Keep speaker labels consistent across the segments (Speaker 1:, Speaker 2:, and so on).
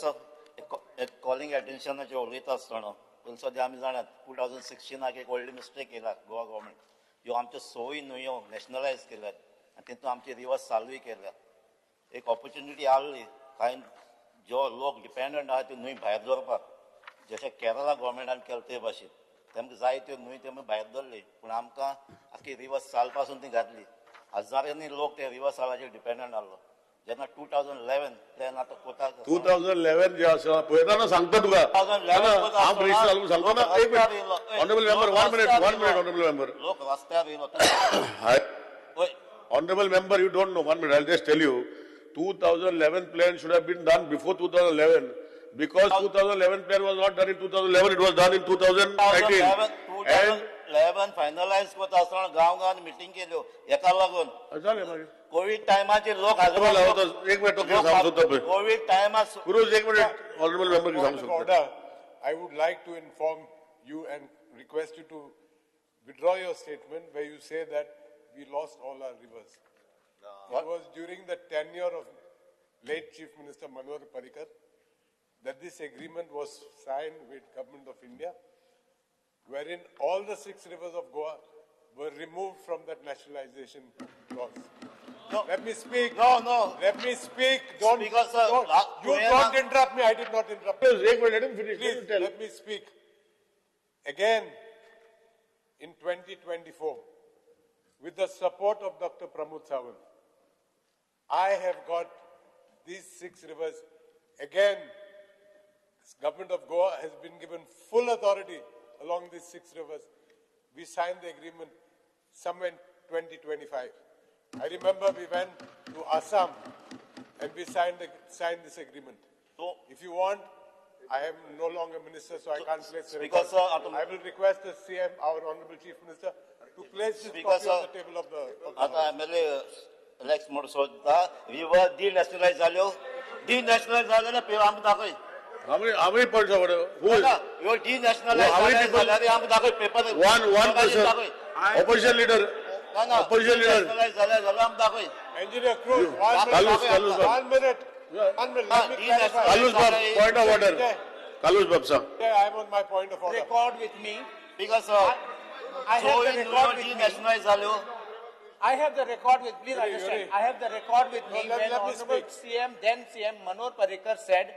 Speaker 1: Sir, एक calling अटेन्शनाचेर उलयता आसतना पयलीं सद्या आमी जाणात, 2016 एक व्हडली मिस्टेक केला गोवा गव्हर्मेंट. ह्यो आमच्यो संय न्हंयो नॅशनलायज केल्यात आनी तितून आमची रिवर्स चालूय केल्या. एक ऑपॉर्च्युनिटी आहली कांय जो लोक डिपेंडंट आहा त्यो न्हंय भायर दवरपाक, जशें केरला गव्हर्मेंटान केलें ते भाशेन. तेमकां जाय त्यो न्हंय तेमी भायर दवरली, पूण आमकां आख्खी रिवर्स चाल पासून ती घातली. हजारांनी लोक ते रिवर्स सालाचेर डिपेंडंट आहलो. जेन्ना 2011 प्लॅन आतां कोता
Speaker 2: 2011 जे आसा पळयतना सांगता तुका.
Speaker 1: 2011
Speaker 2: हांव मिनिस्टर सांगता ना. एक minute, honourable member, one minute, one minute, honourable member.
Speaker 1: लोक रस्त्यार येयलो.
Speaker 2: हाय.
Speaker 1: हय.
Speaker 2: Honorable member, you don't know. One minute, I'll just tell you. 2011 plan should have been done before 2011, because 2011 plan was not done in 2011, it was done in 2019. And
Speaker 1: 2011 finalise करता आसतना गांव गांवांत meeting केल्यो हेका लागून.
Speaker 2: जालें मागीर.
Speaker 1: कोवीड टायमाचेर लोक
Speaker 2: एक मिनिट, ओके, सांगू सोदता पळय.
Speaker 1: कोवीड टायमार
Speaker 2: क्रूज, एक मिनिट, ऑनरेबल मेंबर सांगू
Speaker 3: Point of
Speaker 2: शकता.
Speaker 3: order, I would like to inform you and request you to withdraw your statement where you say that we lost all our rivers. It was during the tenure of late Chief Minister Manohar Parrikar that this agreement was signed with Government of India, wherein all the six rivers of Goa were removed from that nationalization clause.
Speaker 1: No.
Speaker 3: Let me speak.
Speaker 1: No.
Speaker 3: Let me speak. Don't,
Speaker 1: Speaker, sir,
Speaker 3: don't, you don't interrupt me. I did not interrupt.
Speaker 2: एक minute, let him finish. Let
Speaker 3: Please,
Speaker 2: him tell.
Speaker 3: Let me speak. Again, in 2024, with the support of Dr. Pramod Sawant, I have got these six rivers. Again, Government of Goa has been given full authority along these six rivers. We signed the agreement somewhere in 2025. I remember we went to Assam and we signed this agreement.
Speaker 1: So,
Speaker 3: If you want, I am no longer minister, so I can't place the
Speaker 1: Speaker,
Speaker 3: record.
Speaker 1: Sir,
Speaker 3: I will request the CM, our Honorable Chief Minister, to place this
Speaker 1: Speaker,
Speaker 3: copy
Speaker 1: sir,
Speaker 3: on the table of the
Speaker 1: आता M L A Alex म्हूण सोदता, river डिनॅशनलायज जाल्यो, डिनॅशनलायज जाल्यो जाल्यार आमकां दाखय.
Speaker 2: How many points of order? Who is?
Speaker 1: ह्यो डिनॅशनलायज
Speaker 2: How many
Speaker 1: जाल्या
Speaker 2: people?
Speaker 1: जाल्यार आमकां दाखय paper.
Speaker 2: One person. Opposition leader.
Speaker 1: ना.
Speaker 2: Opposition leader.
Speaker 1: डिनॅशनलायज जाल्या जाल्यार आमकां दाखय.
Speaker 3: Engineer Cruz, one minute.
Speaker 2: Carlos, Carlos Bab.
Speaker 3: One minute. One minute. Let me clarify.
Speaker 2: Carlos Bab, point of order. Carlos Bab, sir.
Speaker 3: Yeah, I am on my point of order.
Speaker 4: Record with me.
Speaker 1: Because
Speaker 4: I have the record with me.
Speaker 1: डिनॅशनलायज जाल्यो.
Speaker 4: I have the record with, please
Speaker 3: Yuri,
Speaker 4: understand.
Speaker 3: Yuri.
Speaker 4: I have the record with
Speaker 3: No,
Speaker 4: me when
Speaker 3: let me
Speaker 4: Honorable
Speaker 3: speak.
Speaker 4: CM, then CM Manohar Parrikar said,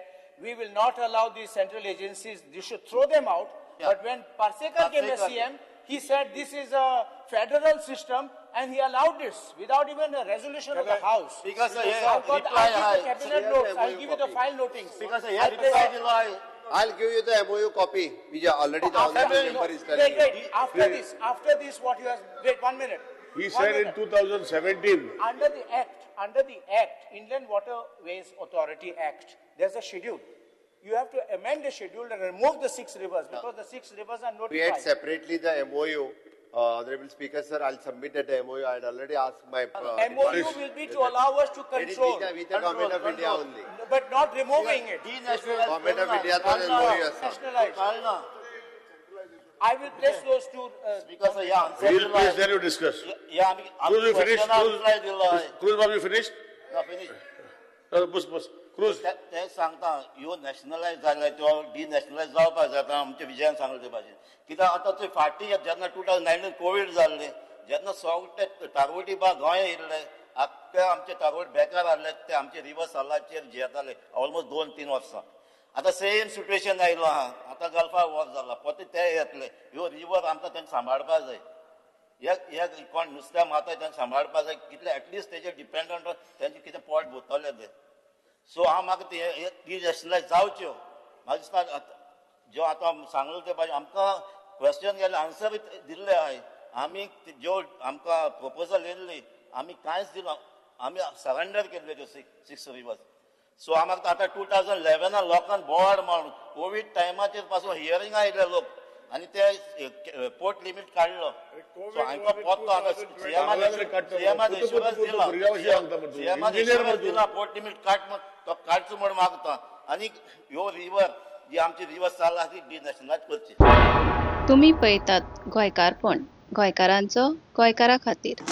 Speaker 4: "We will not allow these central agencies, you should throw them out." But when Parsekar came as
Speaker 1: Parsekar.
Speaker 4: CM, he said this is a federal system and he allowed this without even a resolution of the House.
Speaker 1: Because, sir,
Speaker 4: So I've got,
Speaker 1: reply
Speaker 4: I'll give the
Speaker 1: आहे.
Speaker 4: Cabinet notes, I'll give you the file notings.
Speaker 1: Because hey
Speaker 4: I'll
Speaker 1: reply
Speaker 4: place-
Speaker 1: दिलो आहे.
Speaker 5: I'll give you the MOU copy, which already the
Speaker 4: After,
Speaker 5: honorable member is telling
Speaker 4: wait,
Speaker 5: you.
Speaker 4: Wait, after this, what you have, wait, one minute.
Speaker 2: He
Speaker 4: One
Speaker 2: said in
Speaker 4: minute.
Speaker 2: 2017.
Speaker 4: Under the Act, Inland Waterways Authority Act, there's a schedule. You have to amend the schedule and remove the six rivers because the six rivers are
Speaker 5: Create
Speaker 4: notified.
Speaker 5: Separately the MOU. Honorable Speaker, sir, I'll submit that MOU. I had already asked my
Speaker 4: MOU
Speaker 5: department.
Speaker 4: Will be to allow us to
Speaker 5: It is
Speaker 4: control,
Speaker 5: with the Government of India only.
Speaker 4: But not removing it.
Speaker 1: डिनॅशनलायज
Speaker 5: Government of India तो MOU आसा.
Speaker 4: Nationalized.
Speaker 1: कळना.
Speaker 4: I will place those two.
Speaker 1: Because hey answer
Speaker 2: We'll
Speaker 1: दिलो
Speaker 2: place,
Speaker 1: आहे.
Speaker 2: then you discuss.
Speaker 1: हे आमी
Speaker 2: Cruz, you finished?
Speaker 1: Reply दिलो आहे.
Speaker 2: Cruz, Cruz Bab, you finished?
Speaker 1: ना, finish.
Speaker 2: बस बस. Cruz.
Speaker 1: ते सांगता, ह्यो नॅशनलायज जाल्ले त्यो डिनॅशनलायज जावपाक जाय. आतां आमच्या विजयान सांगलें ते भाशेन, कित्याक आतां थंय फाटीं जेन्ना 2019 कोवीड जाल्लें, जेन्ना सगळे तारवटी बा गोंया येयल्ले, आख्खे आमचे तारवट बेकार आहले, ते आमचे रिवर सालाचेर जियेताले ऑलमोस्ट 2-3 वर्सां. आतां सेम सिट्युएशन आयलो आहा. आतां गल्फा वॉर जाला, परते ते येतले. ह्यो रिवर आमकां तांकां सांबाळपाक जाय. हे हे कोण नुस्त्या मारता तांकां सांबाळपाक जाय. कितले एटलिस्ट तेजेर डिपेंडंट, तेंचे कितें पोट भरतले ते. सो हांव म्हाका ते डिनॅशनलायज जावच्यो म्हाका दिसता. ज्यो आतां सांगलें ते भाशेन आमकां क्वेश्चन केलें, आन्सर दिल्ले आहाय. आमी ज्यो आमकां प्रपोजल येयल्ली, आमी कांयच दिना, आमी सरेंडर केल्ल्यो त्यो सिक्स रिवर्स. सो आमकां आतां 2011 लोकांक बोवाळ मारून कोवीड टायमाचेर पासून हियरिंगा आयले लोक आनी ते पोर्ट लिमीट काडलो. सो हांकां पोत्तो आतां सीएमान सीएमान एश्युरन्स दिला, सीएमान एश्युरन्स दिला, पोर्ट लिमीट काड म्हण. तो काडचो म्हण मागता आनी ह्यो रिवर जी आमची रिवर चालला ती डिनॅशनलायज करची.
Speaker 6: तुमी पळयतात गोंयकारपण, गोंयकारांचो गोंयकारा खातीर.